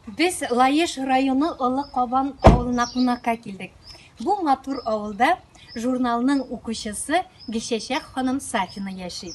Без Лаеш районы Олы Кабан авылына кунакка килдек. Бу матур авылда журналның укучысы Гөлчәчәк ханым Сафина яши.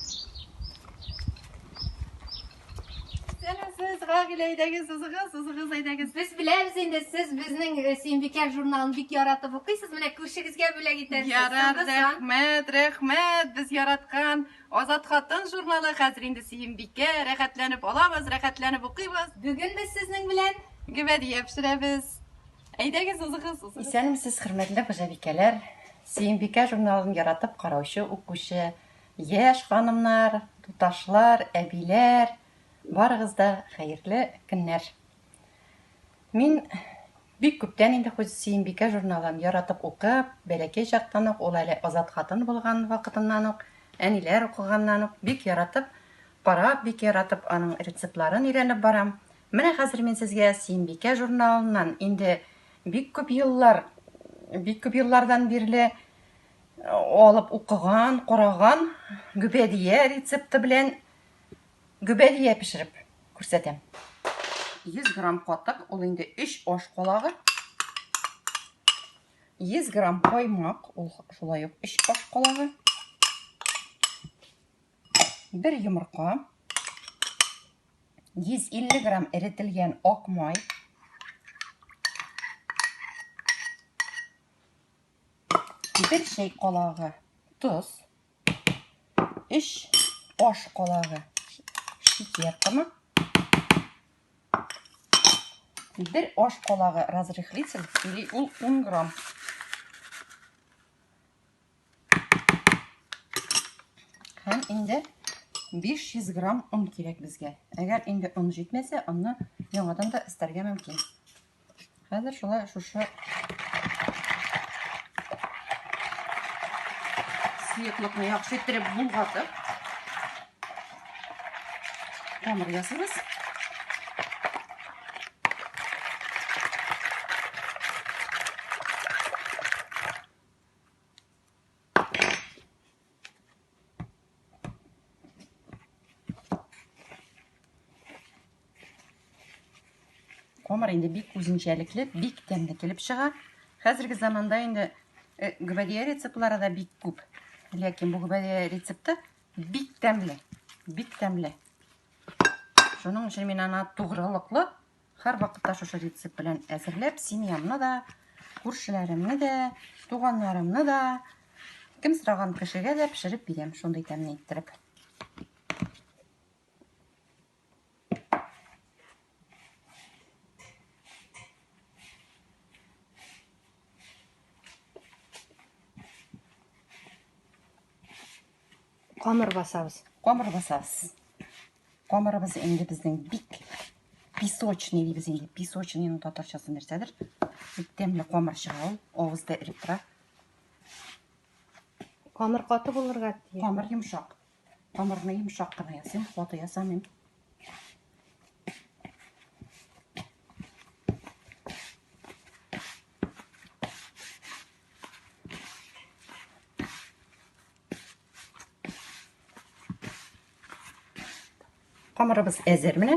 Исәнмесез, Гагилә, әйдәгез, узыгыз, узыгыз, әйдәгез. Без беләбез инде, сез безнең э, Сөембикә журналын бик яратып укыйсыз. Менә күршегезгә бүләк итәрсез. Ярар, Соңгы сан. рәхмәт, рәхмәт. Без яраткан Азат хатын журналы хәзер инде Сөембикә, рәхәтләнеп алабыз, рәхәтләнеп укыйбыз. Бүген без сезнең белән Гөбәдия пешерәбез. Әйдәгез, узыгыз, узыгыз. Исәнмесез, хөрмәтле хуҗабикәләр! Сөембикә журналын яратып караучы укучы яшь ханымнар, туташлар, әбиләр, барыгыз да хәерле көннәр! Мин бик күптән инде Сөембикә журналын яратып укып, бәләкәй чактан ук, ул әле Азат хатын булган вакытыннан ук, әниләр укыганнан ук бик яратып карап, бик яратып аның рецептларын өйрәнеп барам. Менә хәзер мин сезгә Сөембикә журналыннан инде бик күп еллар, бик күп еллардан бирле алып укыган, караган гөбәдия рецепты белән Гөбәдия пешереп күрсәтәм. 100 грамм катык, ул инде 3 аш калагы. 100 грамм каймак, ул шулай ук 3 аш калагы. Бер йомырка. 150 грамм эретелгән ак май. Бер чәй калагы тоз. Өч аш калагы шикәр комы. Бер аш калагы разрыхлитель или ул 10 грамм. Һәм инде 500 грамм он кирәк безгә. Әгәр инде он җитмәсә, онны яңадан да өстәргә мөмкин. Хәзер шулай шушы сыеклыкны яхшы иттереп болгатып, камыр ясыйбыз. Камыр инде бик үзенчәлекле, бик тәмле килеп чыга. Хәзерге заманда инде э, гөбәдия рецептлары да бик күп. Ләкин бу гөбәдия рецепты бик тәмле, бик тәмле. Шуның өчен мин аны тугрылыклы һәрвакытта шушы рецепт белән әзерләп, семьямны да, күршеләремне дә, туганнарымны да, кем сораган кешегә дә пешереп бирәм, шундый тәмле иттереп. Камыр басабыз. Камыр басабыз. Камырыбыз инде безнең бик песочный дибез инде. Песочныйның татарчасы нәрсәдер? Бик тәмле камыр чыга ул, авызда эреп тора. Камыр каты булырга тиеш. Камыр йомшак. Камырны йомшак кына ясыйм, каты ясамыйм. Камырыбыз әзер менә.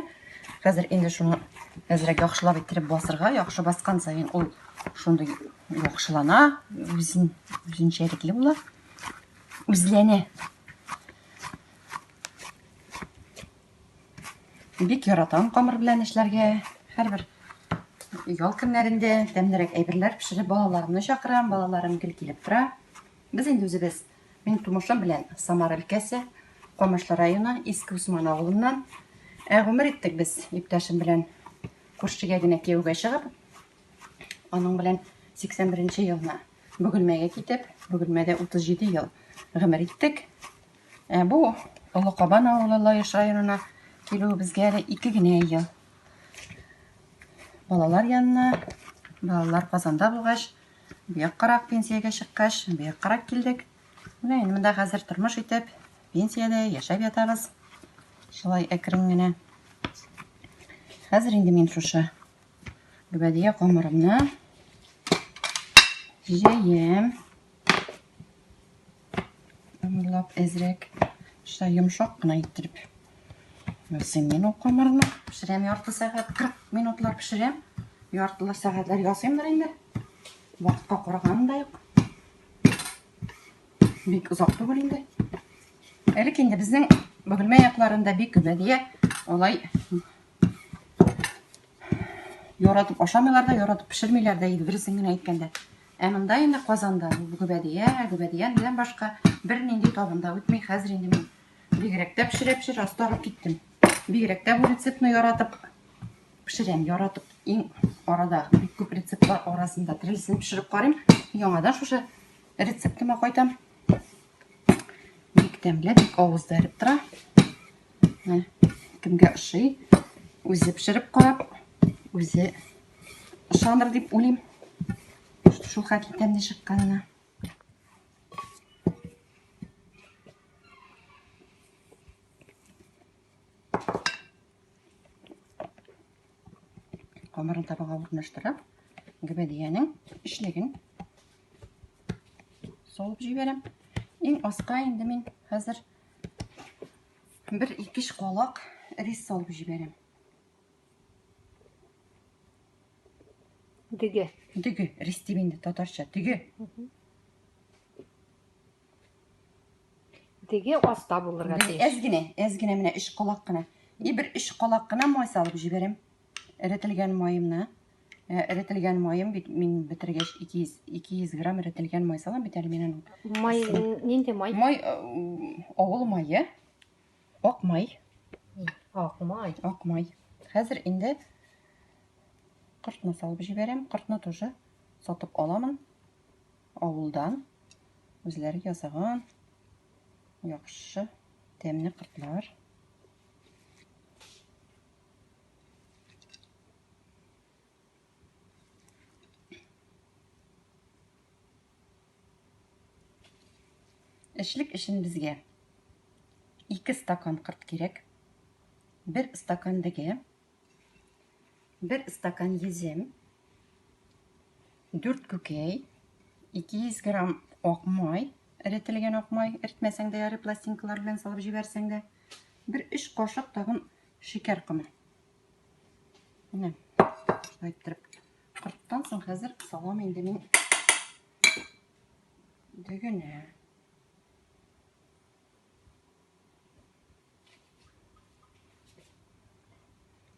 Хәзер инде шуны әзрәк яхшылап иттереп басырга. Яхшы баскан саен ул шундый яхшылана, үзен үзенчәлекле була. Үзләнә. Бик яратам камыр белән эшләргә. Һәрбер ял көннәрендә тәмлерәк әйберләр пешереп балаларымны чакырам. Балаларым гел килеп тора. Без инде үзебез, мин тумышым белән Самара өлкәсе, Камышлы районы, Иске Усман авылыннан. Ә гомер иттек без иптәшем белән күршегә генә кияүгә чыгып, аның белән 81 нче елны Бөгелмәгә китеп, Бөгелмәдә 37 ел гомер иттек. Ә бу Олы Кабан авылы Лаеш районына килүебезгә әле ике генә ел. Балалар янына, балалар Казанда булгач, Бу яккарак пенсиягә чыккач, бу яккарак килдек. Менә инде монда хәзер тормыш итеп, пенсиядә яшәп ятабыз. Шулай әкрен генә. Хәзер инде мин шушы гөбәдия камырымны җәем. Камырлап әзрәк, шулай йомшак кына иттереп. Ясыйм мин ул камырны. Пешерәм ярты сәгать, 40 минутлар пешерәм. Яртылар сәгатьләр ясыймдыр инде. Вакытка караганым да юк. Бик озак түгел инде. Элек инде безнең Бөгелмә якларында бик гөбәдия алай яратып ашамыйлар да, яратып пешермиләр дә иде, дөресен генә әйткәндә. Ә монда инде Казанда гөбәдия, гөбәдия белән башка бернинди табын да үтми. Хәзер инде мин бигрәк тә пешерә-пешерә остарып киттем. Бигрәк тә бу рецептны яратып пешерәм, яратып. Иң арада бик күп рецептлар арасында төрлесен пешереп карыйм. Яңадан шушы рецептыма кайтам. Бик тәмле, бик авызда эреп тора. Менә кемгә ошый, үзе пешереп карап, үзе ышаныр дип уйлыйм. Шул хәтле тәмле чыкканына. Камырын табага урнаштырып, гөбәдиянең эчлеген салып җибәрәм. Иң аска инде мин хәзер бер ике калак рис салып җибәрәм. Дөге. Дөге, рис дип инде татарча, дөге. Дөге аста булырга тиеш. Әз генә, әз генә менә өч калак кына. И бер өч калак кына май салып җибәрәм. Эретелгән маемны. Э, эретелгән маем бит мин бетергәч 200 200 грамм эретелгән май салам бит әле мин аның. Май нинди май? Май э, авыл мае. Ак май. Ак май. Ак май. Хәзер инде кортны салып җибәрәм. Кортны тоже сатып аламын авылдан. Үзләре ясаган яхшы тәмле кортлар. Эчлек өчен безгә 2 стакан корт кирәк, 1 стакан дөге, 1 стакан йөзем, 4 күкәй, 200 грамм ак май, эретелгән ак май, эретмәсәң дә ярый, пластинкалар белән салып җибәрсәң дә, бер 3 кашык тагын шикәр комы. Менә шулай иттереп. Корттан соң хәзер салам инде мин дөгене.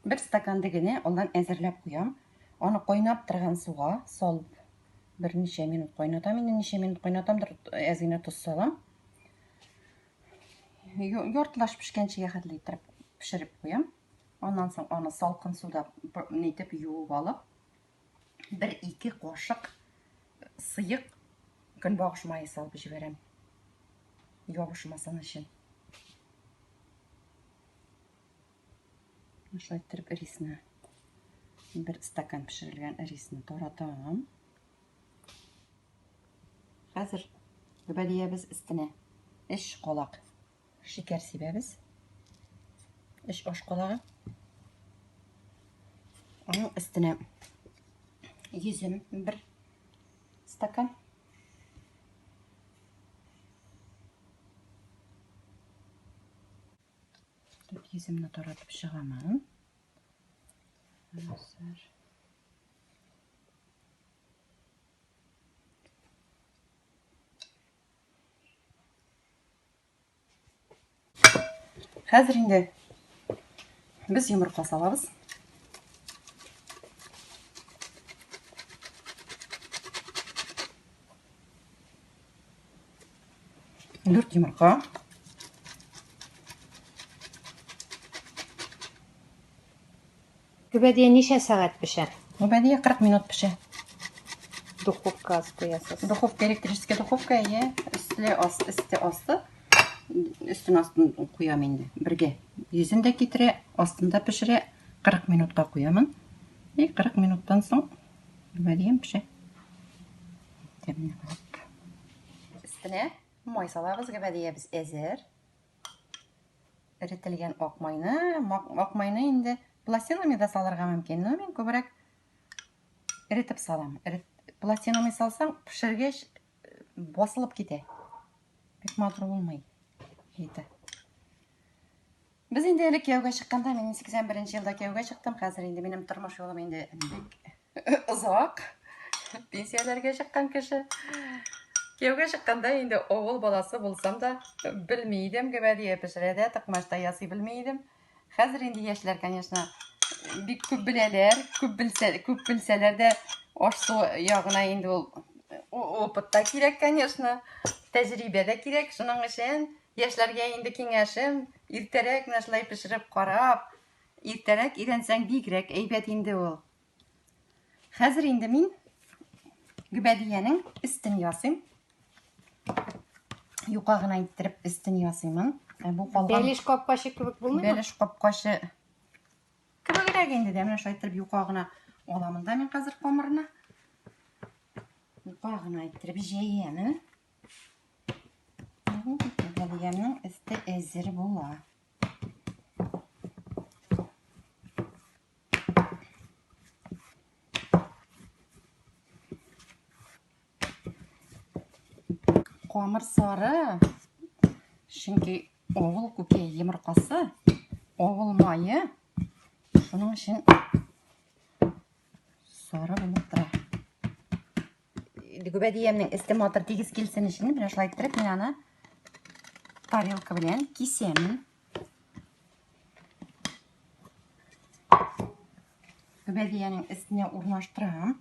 Бер стакан дөгене алдан әзерләп куям. Аны кайнап торган суга салып берничә минут кайнатам. Инде ничә минут кайнатамдыр, әз генә тоз салам. Яртылаш пешкәнчегә хәтле иттереп пешереп куям. Аннан соң аны салкын суда нитеп юып алып, бер-ике кашык сыек көнбагыш мае салып җибәрәм. Ябышмасын өчен. Шулай иттереп рисны бер стакан пешерелгән рисны таратам. Хәзер гөбәдиябез өстенә өч калак шикәр сибәбез. Өч аш калагы. Аның өстенә йөзем бер стакан. Тут йөземне таратып чыгамын. Хәзер. Хәзер инде без йомырка салабыз. Дүрт йомырка. Гөбәдия ничә сәгать пешә? Гөбәдия 40 минут пешә. Духовка куясыз. Духовка, электрическая духовка, әйе. Өсте, асты, өсте, асты. Өстен астын куям инде бергә. Йөзен дә китерә, астын да пешерә. 40 минутка куямын. И 40 минуттан соң гөбәдиям пешә. Тәмле булып. Өстенә май салабыз, гөбәдиябез әзер. Эретелгән ак майны, ак майны инде пластинами да салырга мөмкин, но мин күбрәк эретеп салам. Эрет, пластинами салсаң, пешергәч э, басылып китә. Бик матур булмый. Ите. Без инде элек кияүгә чыкканда, мин 81 елда кияүгә чыктым. Хәзер инде минем тормыш юлым инде бик озак. Пенсияләргә чыккан кеше. Кияүгә чыкканда инде авыл баласы булсам да, белми идем, гөбәдия пешерә дә, токмач та ясый белми идем. Хәзер инде яшьләр, конечно, бик күп беләләр, күп белсә, күп белсәләр дә, аш-су ягына инде ул опыт та кирәк, конечно, тәҗрибә дә кирәк. Шуның өчен Яшьләргә инде киңәшем, иртәрәк менә шулай пешереп карап, иртәрәк өйрәнсәң бигрәк әйбәт инде ул. Хәзер инде мин гөбәдиянең өстен ясыйм. Юка гына иттереп өстен ясыймын. Ә бу калган Бәлеш капкачы кебек булмыймы? Бәлеш капкачы кебегрәк инде дә менә шулай иттереп юка гына аламын да мин хәзер камырны. Юка гына иттереп җәямен. Гәлиянең өсте әзер була. Камыр сары, чөнки авыл күкәй йомыркасы, авыл мае, шуның өчен сары булып тора. Гөбәдиямнең өсте матур тигез килсен өчен менә шулай иттереп мин аны тарелка белән кисәмен. Гөбәдиянең өстенә урнаштырам.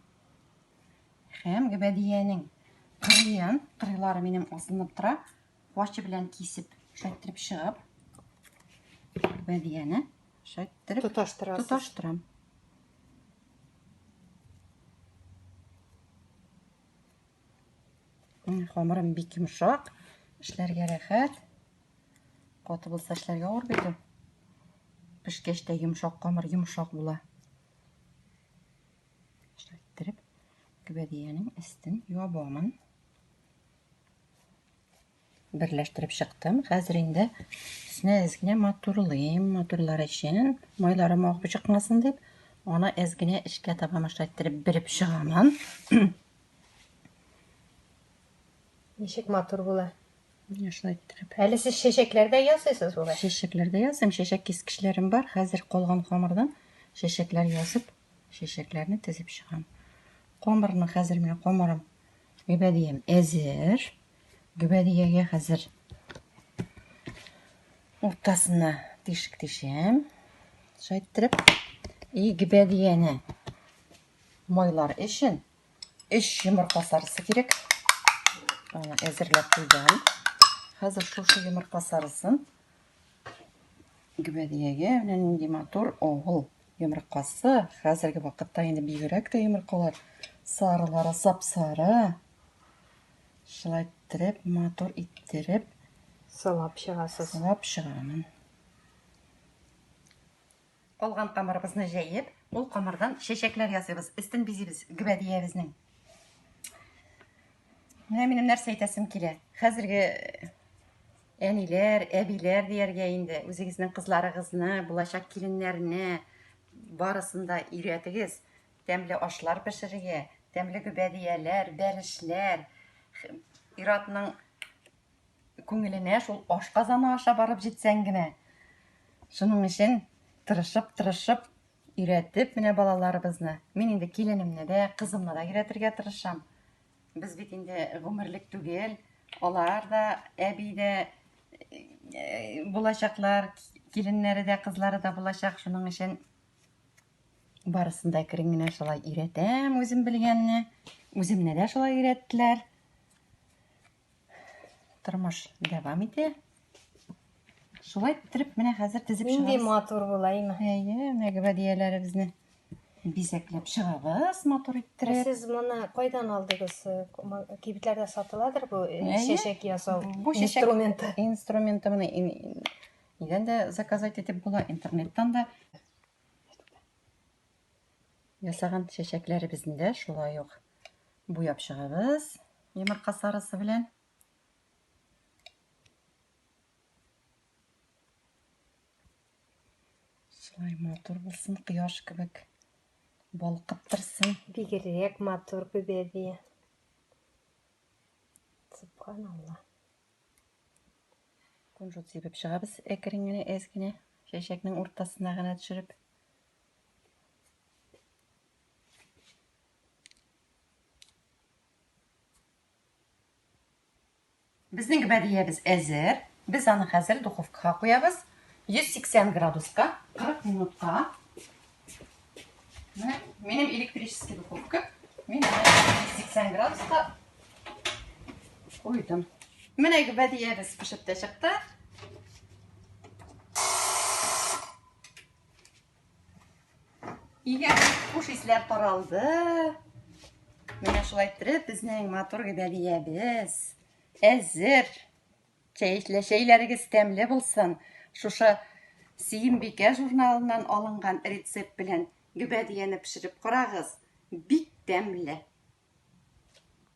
Һәм гөбәдиянең кырыен, кырыйлары минем асылынып тора, квачы белән кисеп, шулай иттереп чыгып, гөбәдияне шулай иттереп тоташтырасыз. Тоташтырам. Хамырым бик йомшак, эшләргә рәхәт. Каты булса эшләргә авыр бит ул. Пешкәч тә йомшак камыр йомшак була. Шулай иттереп, гөбәдиянең өстен ябамын. Берләштереп чыктым. Хәзер инде өстенә әз генә матурлыйм. Матурлар өчен майларым агып чыкмасын дип, аны әз генә эчкә таба шулай иттереп береп чыгамын. Ничек матур була. Менә шулай иттереп. Әле сез чәчәкләр дә ясыйсыз бугай. Чәчәкләр дә ясыйм. Чәчәк кискечләрем бар. Хәзер калган камырдан чәчәкләр ясып, чәчәкләрне тезеп чыгам. Камырны хәзер менә камырым гөбәдиям әзер. Гөбәдиягә хәзер уртасына тишек тишәм. Шулай иттереп. И гөбәдияне майлар өчен өч йомырка сарысы кирәк. Аны әзерләп куйдым. Хәзер шушы йомырка сарысын гөбәдиягә менә нинди матур авыл йомыркасы. Хәзерге вакытта инде бигрәк тә йомыркалар сарылары сап-сары. Шулай иттереп, матур иттереп сылап чыгасыз. Сылап чыгамын. Калган камырыбызны җәеп, ул камырдан чәчәкләр ясыйбыз, өстен бизибез гөбәдиябезнең. Менә минем нәрсә әйтәсем килә. Хәзерге әниләр, әбиләр дияргә инде, үзегезнең кызларыгызны, булачак киленнәрне барысын да өйрәтегез. Тәмле ашлар пешерергә, тәмле гөбәдияләр, бәлешләр. Ир-атның күңеленә шул ашказаны аша барып җитсәң генә. Шуның өчен тырышып-тырышып өйрәтеп менә балаларыбызны. Мин инде киленемне дә, кызымны да өйрәтергә тырышам. Без бит инде гомерлек түгел. Алар да, әби дә э, булачаклар, киленнәре дә, кызлары да булачак. Шуның өчен Барысын да әкрен генә шулай өйрәтәм, үзем белгәнне. Үземне дә шулай өйрәттеләр. Тормыш дәвам итә. Шулай иттереп менә хәзер тезеп чыгабыз. Нинди матур була, име? Әйе, менә гөбәдияләребезне бизәкләп чыгабыз, матур иттереп. Сез моны кайдан алдыгыз? Кибетләрдә сатыладыр бу чәчәк ясау бу инструменты. Инструменты моны нидән дә заказать итеп була, интернеттан да. Ясаган чәчәкләребезне дә шулай ук буяп чыгабыз йомырка сарысы белән. Шулай матур булсын, кояш кебек балкып торсын. Бигрәк матур гөбәдия. Субханалла. Кунжут сибеп чыгабыз әкрен генә, әз генә. Чәчәкнең уртасына гына төшереп. Безнең гөбәдиябез әзер. Без аны хәзер духовкага куябыз. 180 градуска 40 минутка. Менә минем электрический духовка. Мин 180 градуска куйдым. Менә гөбәдиябез пешеп тә чыкты. Өйгә хуш исләр таралды. Менә шулай иттереп безнең матур гөбәдиябез әзер. Чәй, чәйләрегез тәмле булсын. Шушы Сөембикә журналыннан алынган рецепт белән гөбәдияне пешереп карагыз. Бик тәмле.